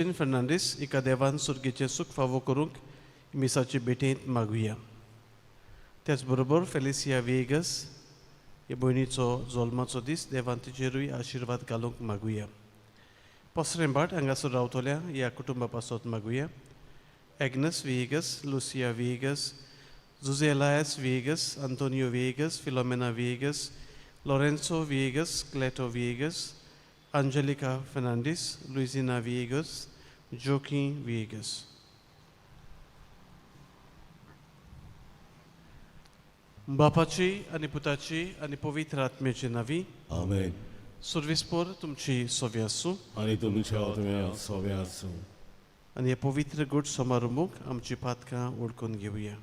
फर्नांडीस हिका देवान सुर्गेचें सूख फावो करूंक मिसाचे भेटेंत मागुया. त्याच बरोबर फेलिसिया वेगस हे भयणीचो जल्माचो दीस देवान तिचेरूय आशिर्वाद घालूंक मागुया. पसरेंबाट हांगासर रावतल्या ह्या कुटुंबा पासत मागुया. Agnes Viegas, Lucia Viegas, Jose Elias Viegas, Antonio Viegas, Filomena Viegas, Lourenco Viegas, Cleto Viegas, Angelica Fernandes, Luisina Viegas, Joaquim Viegas. बापाची आनी पुताची आनी पवित्र आत्म्याची नावी. आमेन. सुर्विसपोर तुमची सोवी आसूं. आनी तुमच्या आत्म्या सोवे आसूं. आनी हे पवित्र गूट समारंभूक आमची पातकां ओळखून घेवया.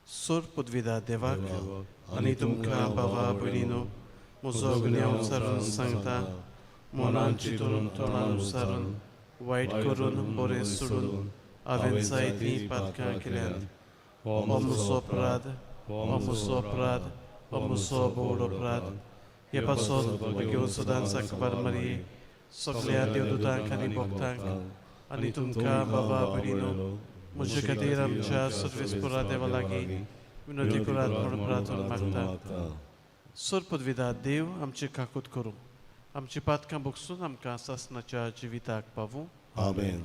सोर पदवीदा देवाक आनी तुमकां बाबा भयणीनो म्हजो गुन्यांव उचारून सांगता, मनान चिंतून तोंडान उचारून वायट करून बरें सोडून हांवें जायतीं पातकां केल्यांत. हो म्हजो अपराध, हो म्हजो अपराध, हो म्हजो भोव अपराध. हे पासत घेवन सदांच अकबर मारये, सगळ्या देवदूतांक आनी भक्तांक आनी तुमकां बाबा भयणीनो म्हजे खातीर आमच्या सर्वेस्पुरा देवा लागीं विनंती करात म्हणून प्रार्थना मागता. सोर पदवीदा देव आमची काकूत करूं, आमची पातकां भोगसून आमकां सासणाच्या जिविताक पावूं. आमेन.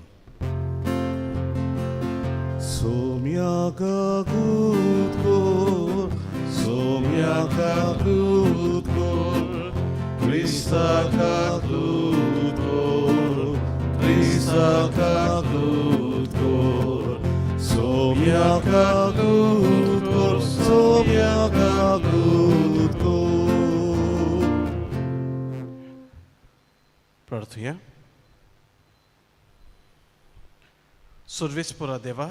सोम्या काकूत कोर, सोम्या काकूत कोर, क्रिस्ता काकूत कोर, क्रिस्ता काकूत कोर, सोम्या काकूत कोर, सोम्या काकूत कोर. प्रार्थुया. सर्वेस्पुरा देवा,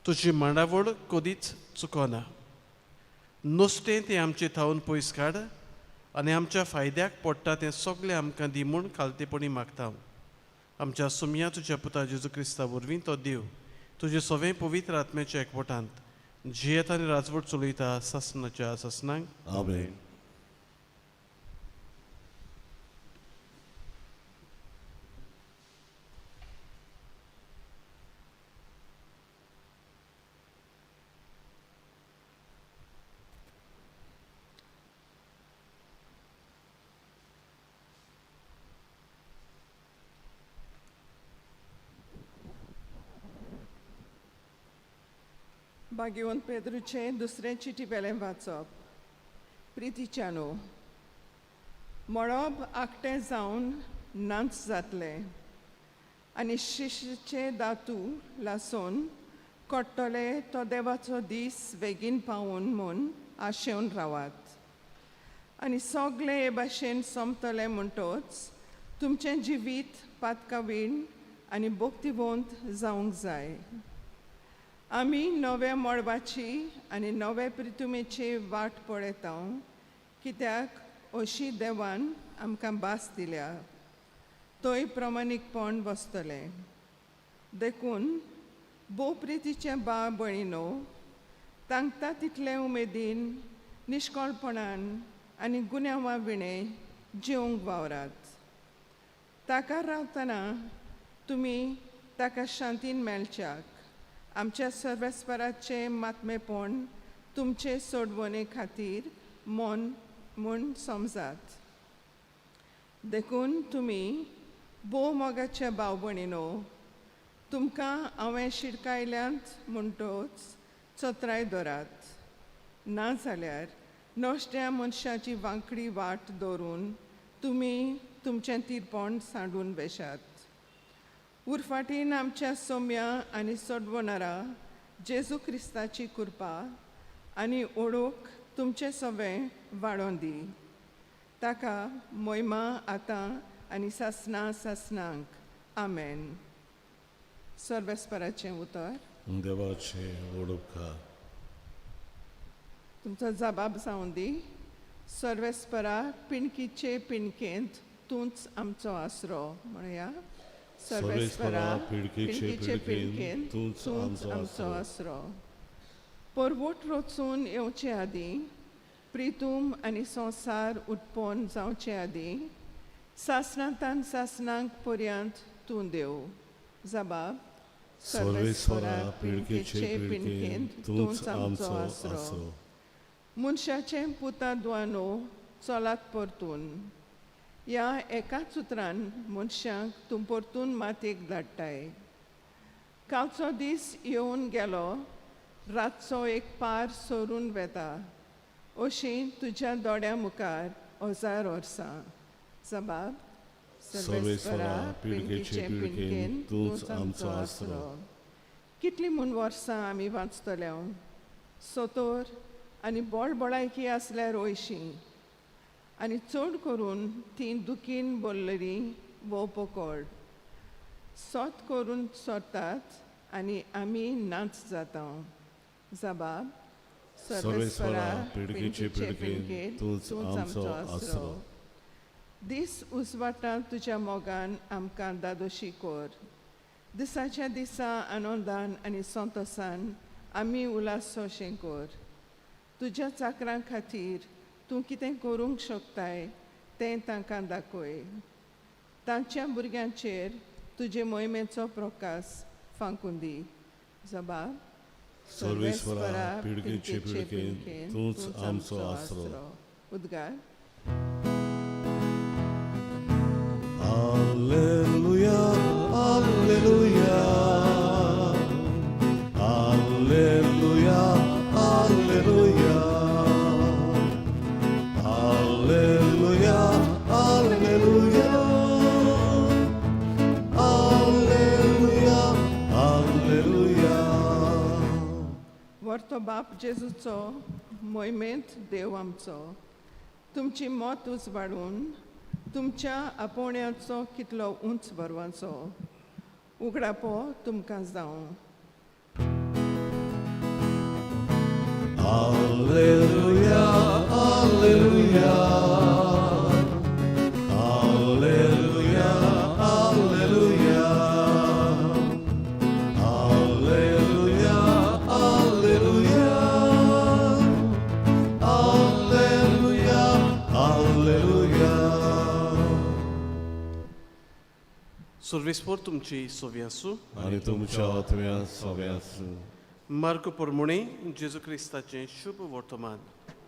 तुजी मांडावळ कदीच चुकना. नुस्तें तें आमचें थावन पयस काड आनी आमच्या फायद्याक पडटा तें सगळें आमकां दी म्हूण खालतेपणी मागता. आमच्या सुमया तुज्या पुता जेजू क्रिस्ता वरवीं तो देव तुजे सवें पवित्र आत्म्याच्या एकवटांत जियेत आनी राजवट चलयता सासणाच्या सासणाक. आमेन. भाग्यवंत पेद्रूचे दुसरे चिटी वेलें वाचप. प्रितीच्यानो, मळब आकटें जावन नाच जातलें आनी शिशचे दातू लासून कोट्टले तो देवाचो दीस बेगीन पावून म्हूण आशेवन रावात. आनी सगळे हे भाशेन सोंपतले म्हणटोच तुमचें जिवीत पातकावीण आनी भक्तिवंत जावंक जाय. आमी नव्या मळबाची आनी नवे प्रितुमेची वाट पळयता, कित्याक अशी देवान आमकां भास दिल्या थंय प्रमाणीकपण बसतलें. देखून भोव प्रितीचें बा भयणीनो, तांकां तितले उमेदीन निश्कळपणान आनी गुन्यांवा विणें जिवंक वावरात. ताका रावतना तुमी ताका शांतीन मेळच्याक आमच्या सर्वेस्पराचें मात्मेपण तुमचे सोडवणे खातीर मन म्हूण समजात. देखून तुमी भोव मोगाचे भाव भयणीनो, तुमकां हांवें शिरकायल्यांत म्हणटोच चत्राय धरात, ना जाल्यार नश्ट्या मनशाची वांकडी वाट दवरून तुमी तुमचें तिरपण सांडून बेशात. उरफाटीन आमच्या सोम्या आनी सोडवणारा जेजू क्रिस्ताची कृपा आनी ओळख तुमचें सवें वाडोवन दी. ताका मोयमा आतां आनी सासना सासनांक. आमेन. सर्वेस्पराचें उतर. देवाचे ओडपकार. तुमचो जबाब जावन दी. सर्वेस्परा, पिणकीचे पिणकेंत तूंच आमचो आसरो म्हणया. सर्वेस्परा, पिडकेचे पिडकेंत तूंच आमचो आसरो. परवट रचून येवचे आदीं, प्रितूम आनी संवसार उत्पन्न जावचे आदीं, सासणांतान सासणांक पर्यंत तूं देव. जबाब. सर्वेस्परा पिळगेचे पिळगेन तूंच आमचो आसरो. मनशाचें पुता दुआनो चलात परतून. ह्या एकाच उतरान मनशांक तूं परतून मातयेक धाडटाय. कालचो दीस येवन गेलो, रातचो एक पार सरून वेता, अशी तुज्या दोळ्यां मुखार हजार वर्सां. जबाब. सर्वेस्परा पिळगेचे पिळगेन तूंच आमचो आसरो. कितलीं म्हूण वर्सां आमी वाचतले? सोतोर आनी बोळबोळायकी आसल्यार वयशीं, आनी चड करून तीं दुखीन बोल्लरी वो पोकोड सोत करून सोरतात आनी आमी नाच जाता. जबाब. सर्वेस्परा पिळगेचे पिळगेन तूंच आमचो आसरो. दीस उजवाटा तुज्या मोगान आमकां दादोशी कर. दिसाच्या दिसा आनंदान आनी संतोसान आमी उल्हासोशें कर. तुज्या चाकरां खातीर तूं कितें करूंक शकताय तें तांकां दाखय. तांच्या भुरग्यांचेर तुजे मोहिमेचो प्रकाश फांकून दी. जबाब. सर्वेस्परा पिळगेचे पिळगेन तूंच आमचो आसरो. उद्गार. Alleluia, Alleluia, Alleluia, Alleluia, Alleluia, Alleluia, Alleluia, Alleluia. वर्तो बाप जेजूचो मोहिमेंत देव आमचो तुमची मत उजवाडून तुमच्या आपोवण्याचो कितलो उंच बरवाचो उगडापो तुमकां जावं. Alleluia, Alleluia, Alleluia, Alleluia, Alleluia, Alleluia, Alleluia, Alleluia. सर्वेस्पोर तुमची सोवी आसूं. आनी तुमच्या आत्म्या सोवे आसूं. मार्क पोरमुणे जेजू क्रिस्ताचें शुभ वर्तमान.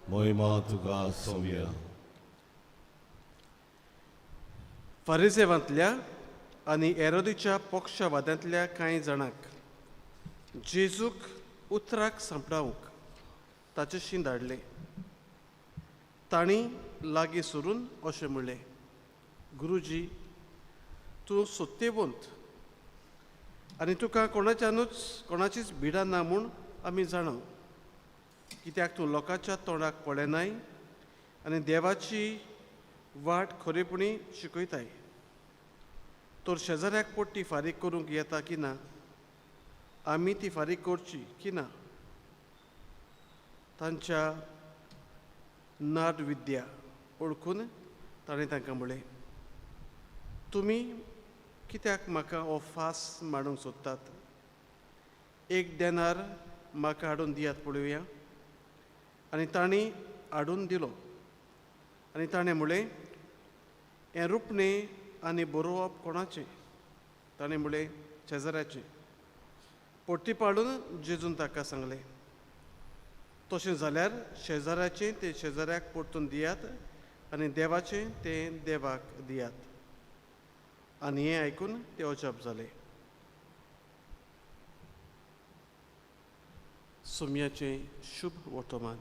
मोहिमा तुका सोव्या. फारिजेवांतल्या आनी एरोदीच्या पक्षवाद्यांतल्या कांय जाणांक जेजूक उतराक सांपडावंक ताचेशी धाडले. तांणी लागीं सरून अशें म्हणलें, गुरुजी, तूं सत्यवंत आनी तुका कोणाच्यानूच कोणाचीच भिडा ना म्हूण आमी जाणा, कित्याक तूं लोकांच्या तोंडाक पळयनाय आनी देवाची वाट खरेपणी शिकयताय. तर शेजाऱ्याक पोट्टी फारीक करूंक येता की ना? आमी ती फारीक करची की ना? तांच्या नाद विद्या ओळखून ताणें तांकां म्हणलें, तुमी कित्याक म्हाका हो फास मांडूंक सोदतात? एक देनार म्हाका हाडून दियात पळोवया. आनी तांणी हाडून दिलो. आनी ताणें म्हणलें, हें रुपणें आनी बरोवप कोणाचें? ताणें म्हणलें, शेजाऱ्याचें. पोटी पाडून जेजून ताका सांगलें, तशें जाल्यार शेजाऱ्याचें तें शेजाऱ्याक परतून दियात आनी देवाचें तें देवाक दियात. आनी हें आयकून ते अजाप जाले. सोम्याचें शुभ वर्तमान.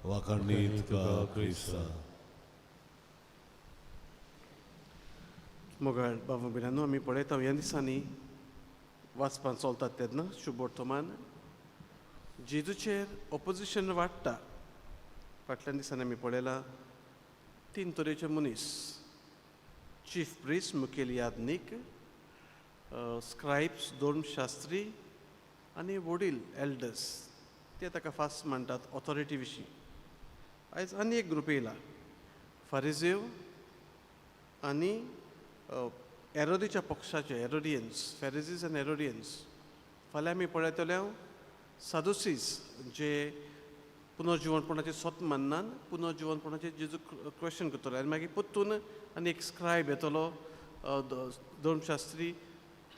वाखाणणी तुका क्रिस्ता. मोगाळ बाबा भयणांनो, आमी पळयता ह्या दिसांनी वाचपान चलतात तेन्ना शुभ वर्तमान जेजूचेर ऑपोजिशन वाडटा. फाटल्या दिसांनी आमी पळयलां तीन तरेचे मनीस, चीफ प्रिस्ट मुखेल याज्ञीक, स्क्रायब्स धर्मशास्त्री आनी वडील एल्डर्स, ते ताका फास्ट म्हणटात ऑथॉरिटी विशीं. आयज आनी एक ग्रुप येयला, फारिजेव आनी एरोदीच्या पक्षाचे एरोडियन्स, फेरेजीस आनी एरोडियन्स. फाल्यां आमी पळयतले सादुसीस जे पुनर्जिवनपणाचें स्वत माननान पुनर्जिवनपणाचें जेजू क्वेश्चन करतलो आनी मागीर परतून आनी एक स्क्रायब येतलो धर्मशास्त्री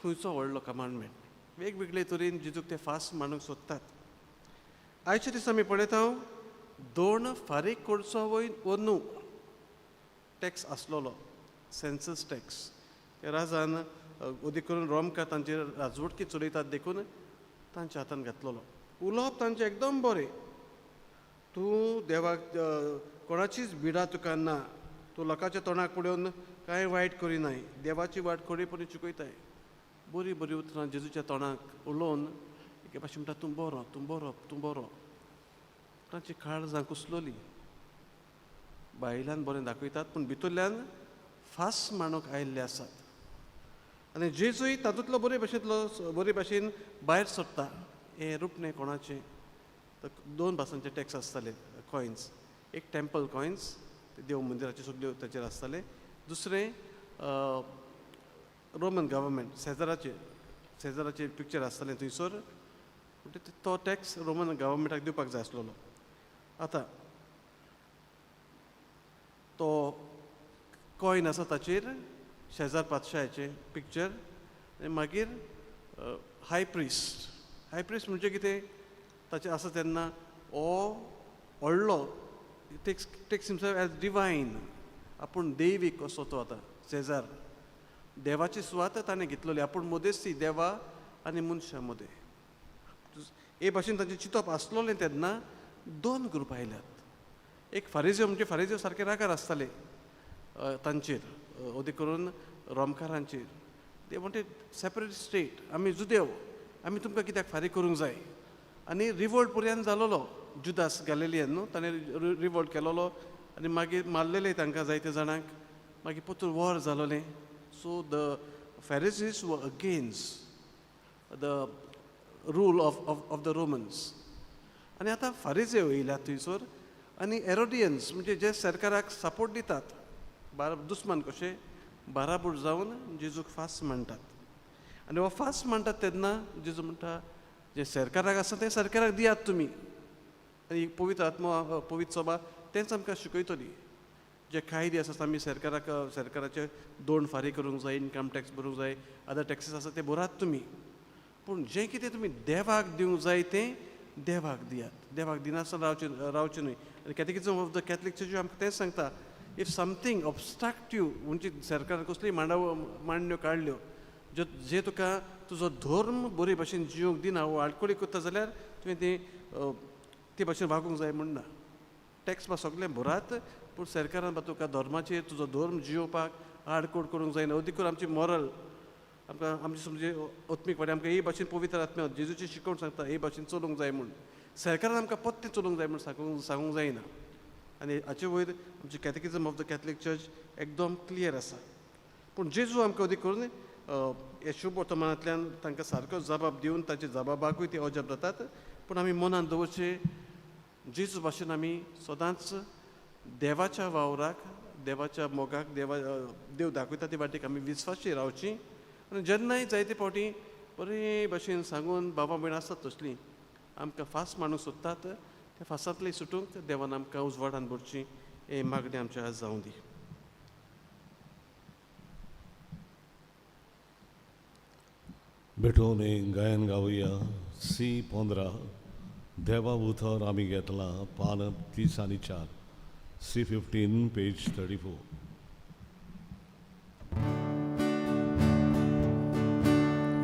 खंयचो व्हडलो कमांडमेंट. वेगवेगळे तरेन जेजूक ते फास्ट मांडूंक सोदतात. आयच्या दिसा आमी पळयता दोन फारीक करचो वय वो न्हू टॅक्स आसलेलो सेन्सस टॅक्स. त्या राजान अदीक करून रोमकार तांचेर राजवटकी चलयतात देखून तांच्या हातान घातलेलो. उलोवप तांचें एकदम बरें, तूं देवाक कोणाचीच भिडा तुका ना, तूं लोकांच्या तोंडाक पळोवन कांय वायट करिनाय, देवाची वाट खरेपणी चुकयताय. बरीं बरीं उतरां जेजूच्या तोंडाक उलोवन एके भाशेन म्हणटा तूं बरो, तूं बरो, तूं बरो. तांची काळजां कुसलोली. भायल्यान बरें दाखयतात पूण भितरल्यान फास्ट मांडूंक आयिल्ले आसात. आनी जेजूय तातूंतलो बरे भाशेंतलो बरे भाशेन भायर सरता. हें रुपणें कोणाचें? तर दोन भासांचे टॅक्स आसताले कॉयन्स, एक टेम्पल कॉयन्स देव मंदिराचे सगल्यो ताचेर आसताले, दुसरें रोमन गव्हर्मेंट सेजाराचे सेजाराचे पिक्चर आसतालें थंयसर. म्हणटा तो टॅक्स रोमन गव्हर्मेंटाक दिवपाक जाय आसलेलो. आतां तो कॉयन आसा ताचेर शेजार पातशायाचें पिक्चर आनी मागीर हाय प्रिस्ट. हाय प्रिस्ट म्हणजे कितें ताचें आसा तेन्ना हो व्हडलो takes himself as divine, आपूण दैवीक कसो तो. आतां शेजार देवाची सुवात ताणें घेतलेली, आपूण मदेस्ती देवा आनी मनशां मदें. हे भाशेन तांचें चिंतप आसलोलें तेन्ना दोन ग्रूप आयल्यात. एक फारिजेव म्हणजे फारिजेव सारके रागार आसताले तांचेर, अदीक करून रोमकारांचेर. ते म्हणटे सेपरेट स्टेट, आमी जुदेव, आमी तुमकां कित्याक फारीक करूंक जाय. आनी रिवोल्ट पर्यंत जालोलो जुदास गॅलिलियन न्हू, ताणें रिवोल्ट केलोलो आनी मागीर मारलेले तांकां जायते जाणांक. मागीर परतून war जालोलें. So the Pharisees were against the rule of the Romans. आनी आतां फारिजेव येयल्यात थंयसर आनी एरोडियन्स म्हणजे जे सरकाराक सपोर्ट दितात दुस्मान कशे बाराबोर जावन जेजूक फास्ट म्हणटात. आनी हो फास्ट म्हणटात तेन्ना जेजू म्हणटा जे सरकाराक आसा तें सरकाराक दियात तुमी. आनी पवित्र आत्मा पवित्र सभा तेंच आमकां शिकयतली. जे कायदे आसात आमी सरकाराक सरकाराचे दोन फारीक करूंक जाय, इनकम टॅक्स भरूंक जाय, अदर टॅक्सीस आसा ते भरात तुमी, पूण जें कितें तुमी देवाक दिवंक जाय तें देवाक दियात, देवाक दिनासतना रावचें न्हय. आनी catechism of the Catholic church आमकां तेंच सांगता, if something obstruct you म्हणजे सरकारान कसली मांडण्यो काडल्यो ज्यो जे तुका तुजो धर्म बरे भाशेन जिवंक दिना वो आडखळी करता जाल्यार तुवें ती ते भाशेन वागूंक जाय म्हण ना. टॅक्स बा सगळें भरात पूण सरकारान बा तुका धर्माचेर तुजो धर्म जियोवपाक आडकोड करूंक जायना. अदीक करून आमची मॉरल आमकां आमची समजे आत्मीक वाडी आमकां हे भाशेन पवित्र आत्म्या जेजूची शिकवण सांगता हे भाशेन चलूंक जाय म्हूण. सरकारान आमकां पत्तें चलूंक जाय म्हूण सांगूंक जायना. आनी हाचे वयर आमची catechism of the Catholic church एकदम क्लियर आसा. पूण जेजू आमकां अदीक करून हे शुभ वर्तमानांतल्यान तांकां सारको जबाब दिवन तांचे जबाबाकूय ते अजाप जातात. पूण आमी मनान दवरचें जेजू भाशेन आमी सदांच देवाच्या वावराक, देवाच्या मोगाक, देव दाखयता ते वाटेक आमी विस्वाशी रावची. आनी जेन्नाय जायते फावटी बरे भाशेन सांगून बाबा भयण आसतात तसलीं आमकां फास्ट मांडूंक सोदतात, त्या फासांतली सुटूंक देवान आमकां उजवाडान भरची हे मागणें आमच्या आज जावं दी. भेटोवन गायन गावया सी 15 देवा उतर आमी घेतलां पान 30 आनी 4 सी 15 पेज 34.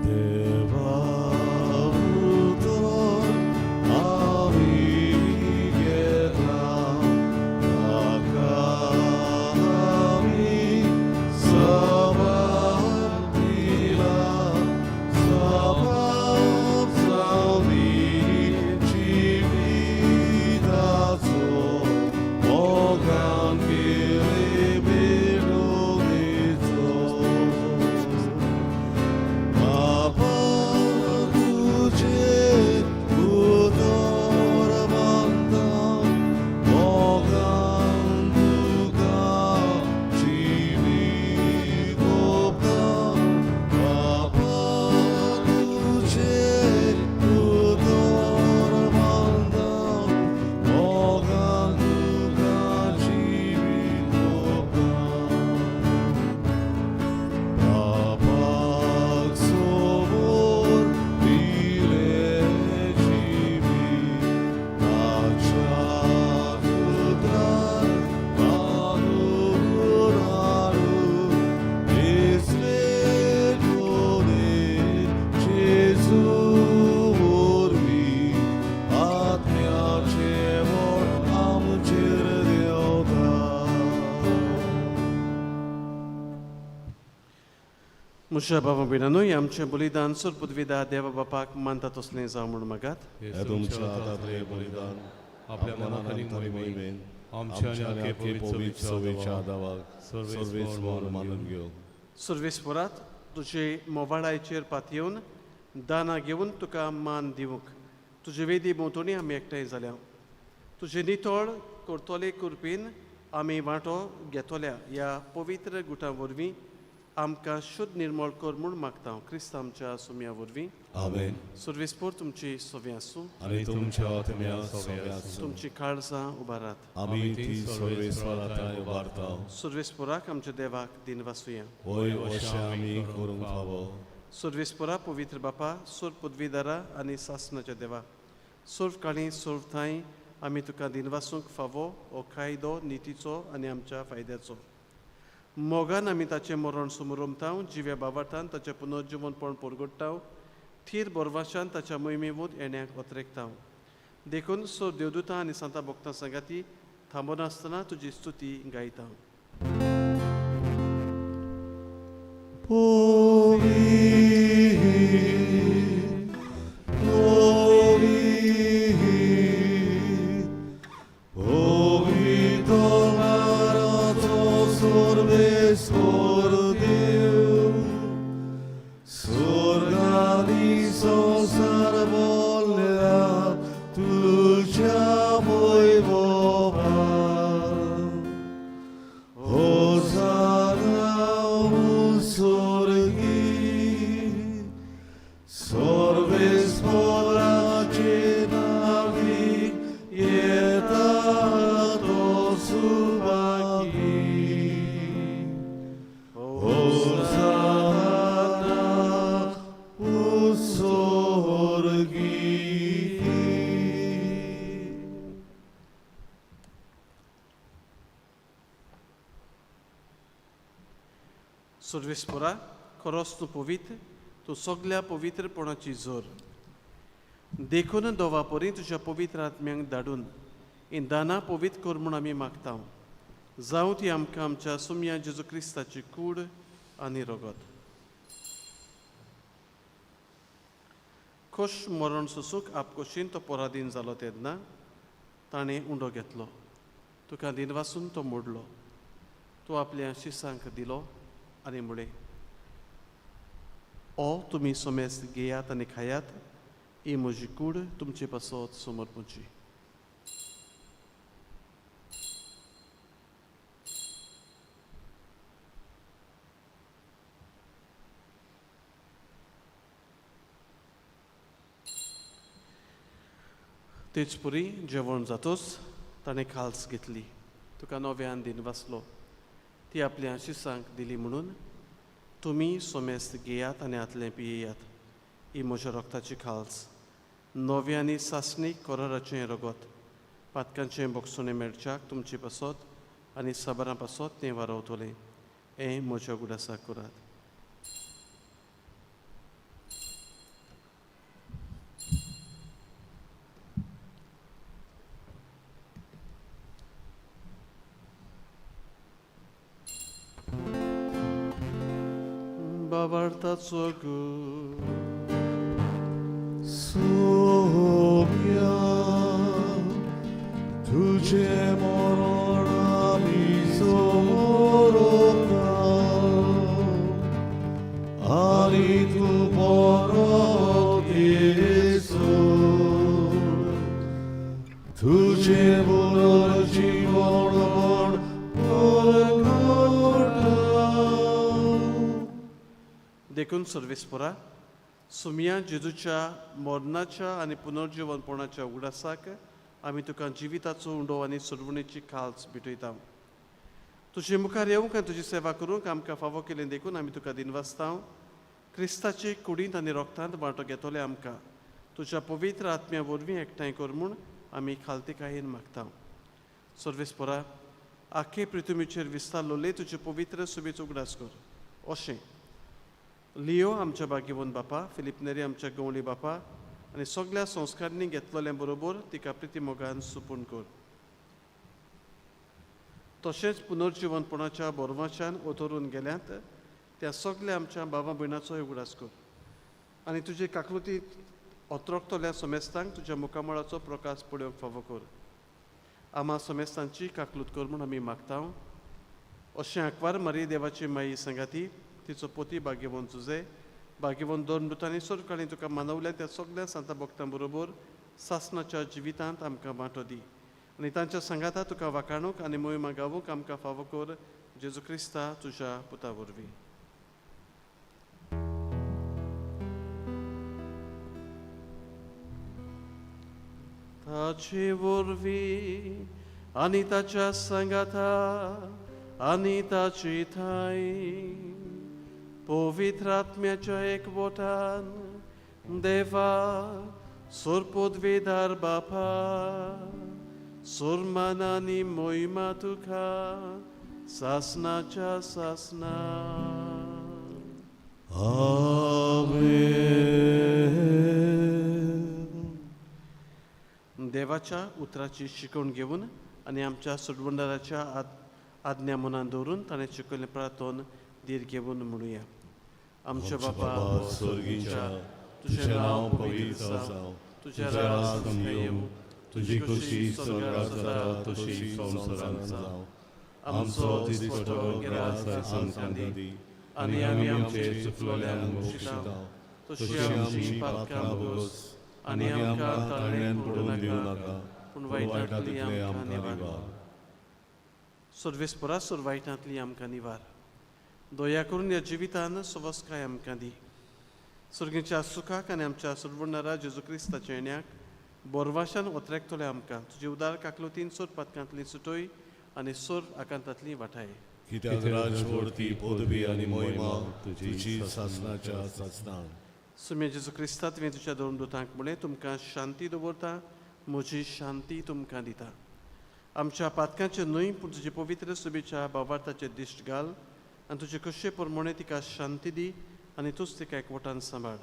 देवा उतर आमी घेतलां ताका आमी जबाब दिला, जबाब जावनी जिविताचो मोगान केले. म्हज्या बाबा भयणांनो आमचें बलिदान सुरपुदविदा देवा बापाक मानता तसलें जावं म्हूण मागात. हे तुमच्या हातांतलें बलिदान आपल्या मनाक आनी मोहिमेन आमच्या आनी आखे पवित्र सवेच्या सभेच्या दावाक सर्वेस्पर सर्वेस्पर मानून घेवं. सुर्वेस्वरात तुजे मोवाळायचेर पातयेवन दानां घेवन तुका मान दिवंक तुजे वेदी भोंवतणी आमी एकठांय जाल्या. तुजे नितळ करतले कृपेन आमी वांटो घेतल्या ह्या पवित्र गुटां वरवीं आमकां शुद्ध निर्मळ कर म्हूण मागता क्रिस्त आमच्या सुम्या वरवीं. आमेन. सुर्वेस्पोर तुमची सव्या आसूं आनी तुमच्या आत्म्या सव्या आसूं. तुमची काळजां उबारात. आमी ती सर्वेस्परा थंय उबारता. सुर्वेस्पोराक आमच्या देवाक दिनवासुया. वय अशें आमी करूंक फावो. सुर्वेस्पोरा पवित्र बापा सुर पदवीदारा आनी सासनाच्या देवा सर्व काळी सर्व थांय आमी तुका दिनवासूंक फावो हो कायदो नितीचो आनी आमच्या फायद्याचो. मोगान आमी ताचें मरण समरमताव जिव्या बाबाटान ताचें पुनर्जिवनपण परगट्टाव थीर बोरवाशान ताच्या मोहिमेवूत येण्याक ओतरेकताव. देखून सो देवदूतां आनी सांता भक्तां सांगाती थांबनासतना तुजी स्तुती गायता. सर्वेस्पोरा खरोच तूं पवित्र तूं सगल्या पवित्रपणाची जोर. देखून दोवा परी तुज्या पवित्र आत्म्यांक धाडून हीं दानां पवित्र कर म्हूण आमी मागता. जावं ती आमकां आमच्या सुम्या जेजू क्रिस्ताची कूड आनी रगत. खोश मरण सोसूंक आपकोशीन तो पराधीन जालो तेन्ना ताणें उंडो घेतलो तुका दिनवासून तो मोडलो तो आपल्या शिसांक दिलो आनी म्हळें ओ तुमी सोमेस घेयात आनी खायात ही म्हजी कूड तुमचे पासत समर्पची. तेच पुरी जेवण जातोच ताणें खाल्स घेतली तुका नव्यान दिनवासलो ती आपल्या शिसांक दिली म्हणून तुमी सोमेस्त घेयात आनी हातलें पियेयात ही म्हज्या रक्ताची खाल्स नव्या आनी सासणीक कराराचें रगत पातकांचें बोगसणें मेळच्याक तुमचे पासत आनी साबारां पासत तें वारवतलें हें म्हज्या उगडासाक करात. बाबार्थाचो सोम्या तुझे मरण आमी समोरता आनी तूं परत येसो तुझे पुनर्जीवन म्हण परगटा. देखून सर्वेस्पोरा सुमिया जेजूच्या मरणाच्या आनी पुनर्जिवनपणाच्या उगडासाक आमी तुका जिविताचो उंडो आनी सोडवणेची खाल्स भेटयता. तुजे मुखार येवंक आनी तुजी सेवा करूंक आमकां फावो केलें देखून आमी तुका दिनवासता. क्रिस्ताचे कुडींत आनी रोगतांत वांटो घेतले आमकां तुज्या पवित्र आत्म्या वरवीं एकठांय कर म्हूण आमी खालतीकायेन मागता. सर्वेस्पोरा आखे पृथ्वीचेर विस्तारलोले तुजे पवित्र सुबेचो उगडास कर. अशें लियो आमच्या भाग्यवंत बापा फिलीप नेरी आमच्या गवळी बापा आनी सगल्या संस्कारांनी घेतलेल्या बरोबर तिका प्रितीमोगान सुपून कर. तशेंच पुनर्जिवनपणाच्या बोरवाच्यान ओतरून गेल्यात त्या सगल्या आमच्या बाबा भयणाचोय उगडास कर आनी तुजे काकलुतींत ओत्रकतल्या समेस्तांक तुज्या मुखामळाचो प्रकाश पळोवंक फावो कर. आमा समेस्तांची काकलूत कर म्हूण आमी मागता. अशें आंकवार मारी देवाची माई सांगाती तिचो पोती भाग्यवंत जुजे भाग्यवंत दोन मृतांनी सोरकाळी तुका मानवल्या त्या सगल्या सांता भक्तां बरोबर सासनाच्या जिवितांत आमकां वांटो दी आनी तांच्या सांगाता तुका वाखाणूक आनी मोहिमा गावूंक आमकां फावो कर जेजू क्रिस्ता तुज्या पुता वरवीं. ताचे वरवीं आनी ताच्या सांगाता आनी ताची ठांय पवित्र आत्म्याच्या एकवटान देवा सोरपदवेदार बापा सोरमान आनी मोहिमा तुका सासनाच्या सासना. आमेन. देवाच्या उतराची शिकवण घेवन आनी आमच्या सोडवणदाराच्या आज्ञा मनान दवरून ताणें शिकयल्लें प्रार्थन धीर घेवन म्हणुया. आमच्या बापा स्वर्गीच्या, तुझें नांव पवित्र जावं, तुझें राज येवं, तुजी खोशी स्वर्गात जाता तशी संवसारांत जावं. आमचो दिसपटो ग्रास आमकां दी आनी आमी आमचे चुकलोल्यांक बक्षिता तशी आमची पातकां भोगोस आनी आमकां ताळण्यान पडून दिवं नाका पूण वायटांतली आमकां निवार. सर्वेस्परा सोर वायटांतली आमकां निवार. दया करून ह्या जिवितान सवस्काय आमकां दी. सर्गीच्या सुखाक आनी आमच्या सोडवणदारा जेजू क्रिस्ताच्या येण्याक बोरवाशान ओतरेकतले आमकां तुजे उदार काकलुतीन सोर पातकांतली सुटोय आनी सोर आकांतांतली वाठाय. कित्याक राजवडती पदवी आनी मोहिमा तुजी सासनाच्या सासनाक. सुम्या जेजू क्रिस्ता तुवें तुज्या दोन दुतांक म्हणलें तुमकां शांती दवरता म्हजी शांती तुमकां दिता. आमच्या पातकांचें न्हय पूण तुजे पवित्र सुबेच्या बाबार्थाचें दिश्ट घाल आनी तुजे कशे प्रमाणे तिका शांती दी आनी तूंच तिका एकवटान सांबाळ.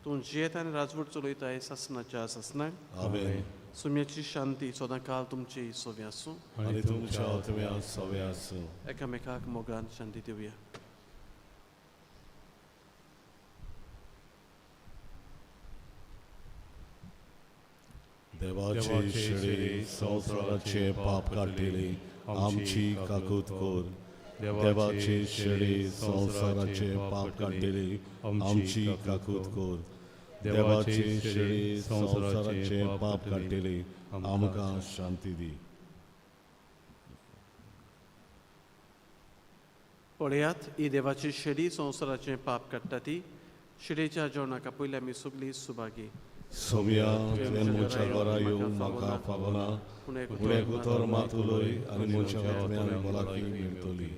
तूं जियेत आनी राजवट चलयताय सासनाच्या सासनाक. आमेन. सुम्याची शांती सदां काल तुमची सोवी आसूं आनी तुमच्या आत्म्या सोवे आसूं. एकामेकाक मोगान शांती दिवया. देवाचे शेळी संवसाराचे पाप काडटली आमची काकूत कर. देवाचे शेळी संवसाराचे पाप काडटली आमची काकूत कर. देवाचे शेळी संवसाराचे पाप काडटली आमकां शांती दी. पळयात ही देवाची शेळी संवसाराचें पाप काडटा ती शेळीच्या जेवणाक पयलीं आमी सगळीं सुभागी. सोम्या तुवें म्हज्या घरा येवंक म्हाका फावना, पूण पूण एक उतर मात उलय आनी म्हज्या आत्म्यान भलायकी मेळटली.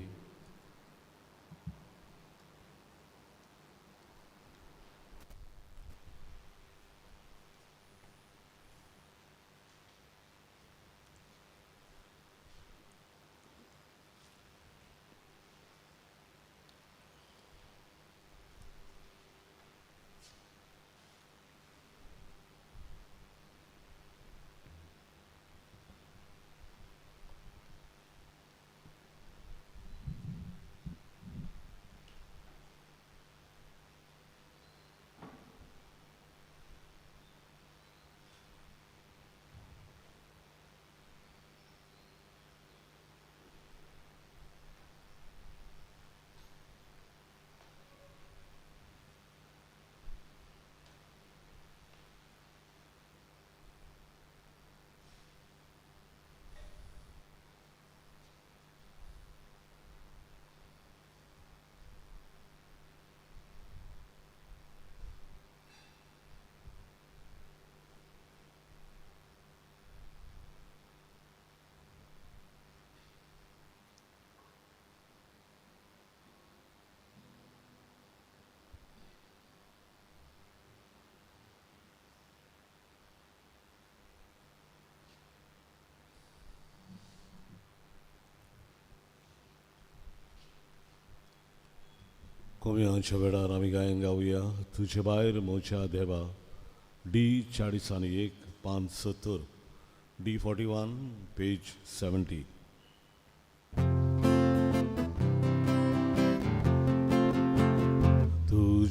कोम्यांच्या वेळार आमी गायन गावया तुजे भायर म्हज्या देवा. डी 41 5 70, डी 41 पेज 70.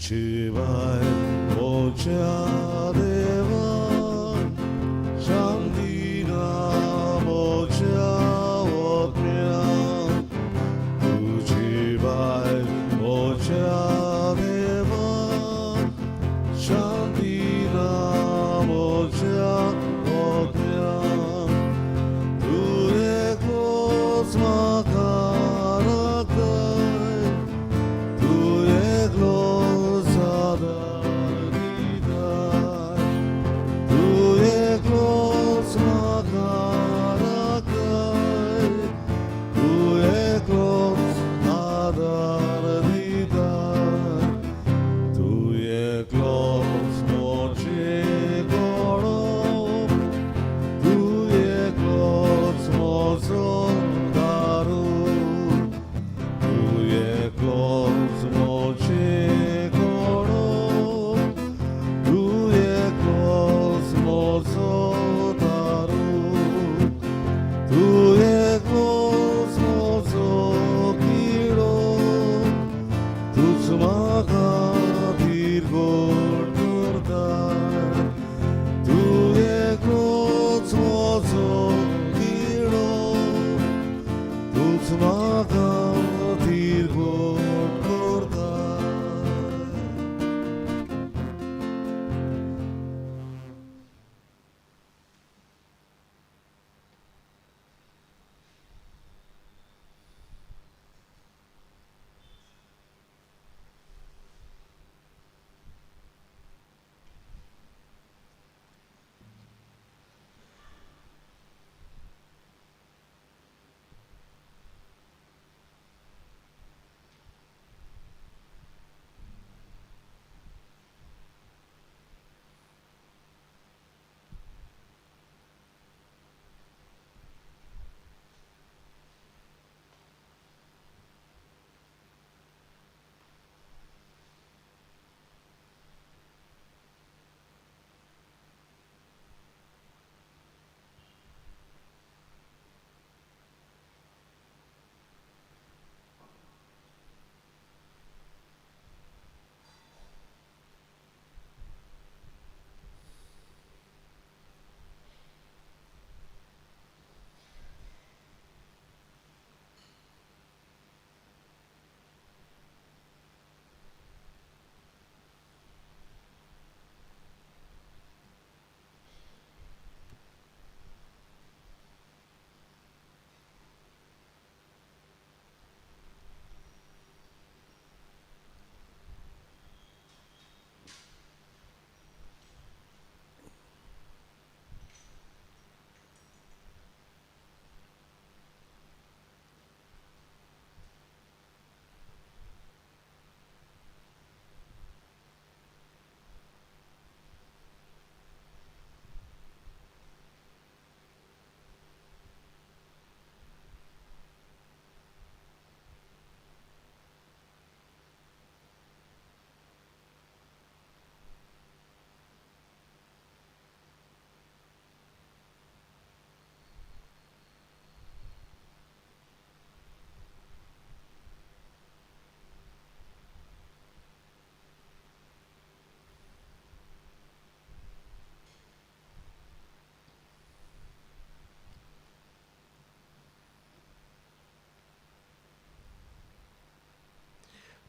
तुझे भायर म्हज्या देवा शांती ना म्हज्या आत्म्याक तुझे भायर म्हज्या देवा शांती ना म्हज्या आत्म्याक तूं एकलोच म्हाका राखताय तूं एकलोच आदार दिताय तूं एकलोच म्हाका राखताय तूं एकलोच आदार दिताय तूं एकलोच म्हजें घोडो तूं एकलोच म्हजो दारू तूं एकलोच म्हजें घोडो तूं एकलोच म्हजो दारू तूं एकलोच म्हजो किडो तूंच म्हाका धीर करता तूं एकलोच म्हजो किडो तूंच म्हाका धीर करता.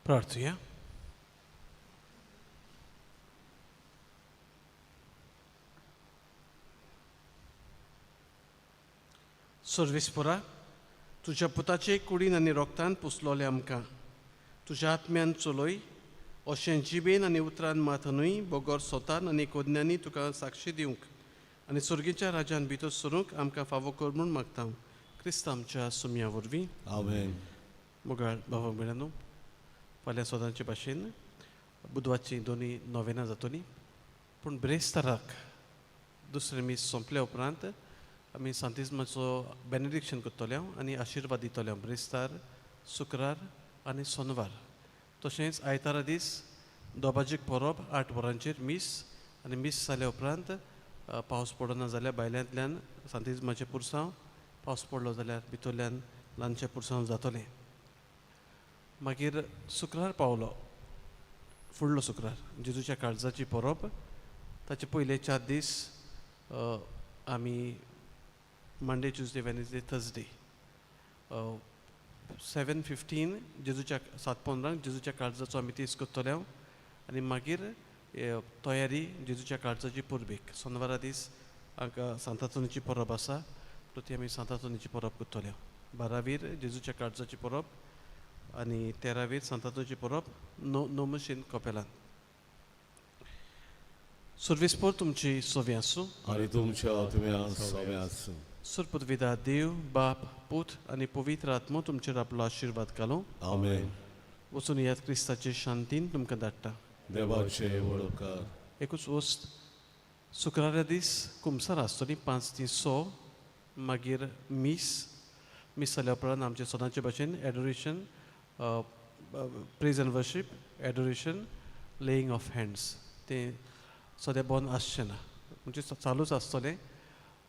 प्रार्थुया. सर्वेस्पोरा, तुज्या पुताचे कुडीन आनी रोगतान पुसलोलें आमकां तुज्या आत्म्यान चलय अशें जिबेन आनी उतरान मात न्हय बगर सोतान आनी कोज्ञांनी तुका साक्षी दिवंक आनी सर्गीच्या राज्यान भितर सरूंक आमकां फावो कर म्हूण मागता क्रिस्त आमच्या सुमया वरवीं. आमेन. मोगाळ भावा भयणांनो, फाल्यां सदांचे भाशेन बुधवारची दोनी नोवेनां जातली, पूण ब्रेस्ताराक दुसरें मीस सोंपल्या उपरांत आमी सांतिज्माचो बेनेडिक्शन करतले आनी आशिर्वाद दितले ब्रेस्तार, शुक्रार आनी सोनवार. तशेंच आयतारा दीस दोबाजीक परब 8 वरांचेर मीस आनी मीस जाल्या उपरांत पावस पडना जाल्यार भायल्यांतल्यान सांतिज्माचें पुरसांव, पावस पडलो जाल्यार भितरल्यान ल्हानशें पुरसांव जातलें. मागीर शुक्रार पावलो. फुडलो शुक्रार जेजूच्या काळजाची परब. ताचे पयले 4 दीस आमी Monday, Tuesday, Wednesday, Thursday 7:15 जेजूच्या 7:15 जेजूच्या काळजाचो आमी तीस करतले आनी मागीर तयारी जेजूच्या काळजाची परबेक. सोनवारा दीस हांगा सांतातोनीची परब आसा, तो ती आमी सांतातोनीची परब करतले. 12वीर जेजूच्या काळजाची परब आनी 13वीर सांतातोनीची परब नोमशीन कपेलान. सुर्वेस्पोर तुमची सोवी आसूं आनी तुमच्या आत्म्या सोवे आसूं. सुरपुतविदा देव बाप पूत आनी पवित्र आत्मो तुमचेर आपलो आशिर्वाद घालूं. आमेन. वचून याद क्रिस्ताचे शांतीन तुमकां धाडटा. देवाचे वळखकार. एकूच वस्त, शुक्रारा दीस कुमसार आसतली 5 ते 6, मागीर मीस, मीस जाल्या उपरांत आमचे सदांचे भाशेन adoration, praise and worship, adoration, laying of hands तें सद्या बंद आसचें ना, म्हणजे चालूच आसतलें.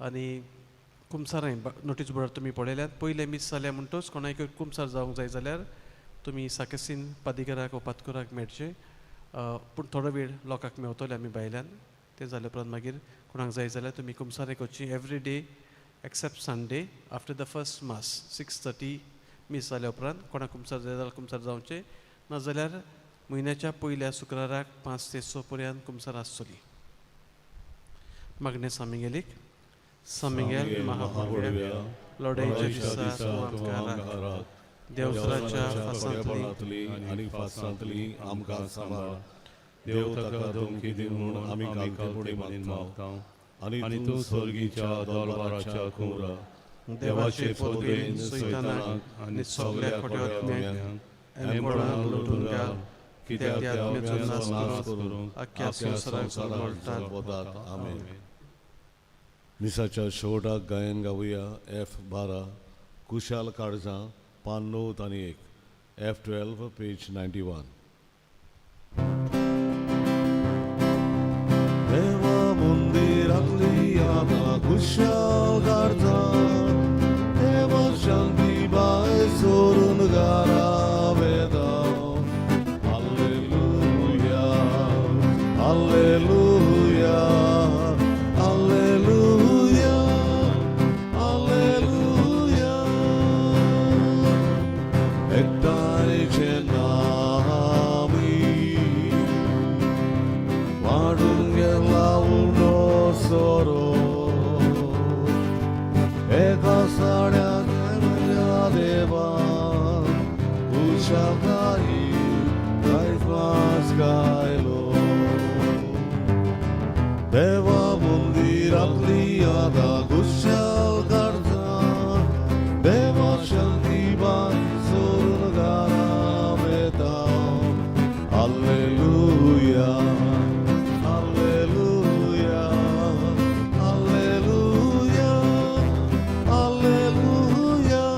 आनी कुमसाराय नोटीस बोर्डार तुमी पळयल्यात, पयलें मीस जालें म्हणटच कोणाकय कुमसार जावंक जाय जाल्यार तुमी साकेसीन पादिगराक वा पातकुराक मेळचें, पूण थोडो वेळ लोकांक मेवतले आमी भायल्यान. तें जाल्या उपरांत मागीर कोणाक जाय जाल्यार तुमी कुमसारे करची every day except Sunday after the first mass 6:30 मीस जाल्या उपरांत कोणाक कुमसार जाय जाल्यार कुमसार जावचें, नाजाल्यार म्हयन्याच्या पयल्या शुक्राराक 5 ते 6 पर्यंत कुमसार आसतली. मागणें सामिगेलीक. सामिगेल महापुडव्या लढाईच्या दिसा तूं आमकां राख, देवसराच्या फासांतली आनी फासांतली आमकां सांबाळ. देव ताका धमकी दी म्हूण आमी कालके फुडें मागता आनी तूं स्वर्गीच्या दरबाराच्या कुंवरा देवाचे पदवेन सैतानाक आनी सगल्या खोट्या आत्म्यांक एमपणाक लुटून घाल, कित्याक त्या त्या आत्म्याचो आत्म्याचो नाश नाश करून आख्ख्या संवसाराक जळमळटात. वतात. आमेन. मिसाच्या शेवटाक गायन गावया F12 कुशाल काळजां पान 9 आनी 1, F12 page 91. देवा मंदिरांतली आतां कुशाल काळजां, देवा शांती बाय सोरून घरा वेता. Hallelujah, hallelujah, hallelujah, hallelujah. एकठांयचे नामी वाडून गेला उणो सोरो, एका साड्या म्हज्या देवा कुशालकाय कांयच गायलो. देवा मंदिरांतली आतां कुशाल काळजां, देवा शांती बाय सोरून घरा वेता. Hallelujah, hallelujah, hallelujah, hallelujah.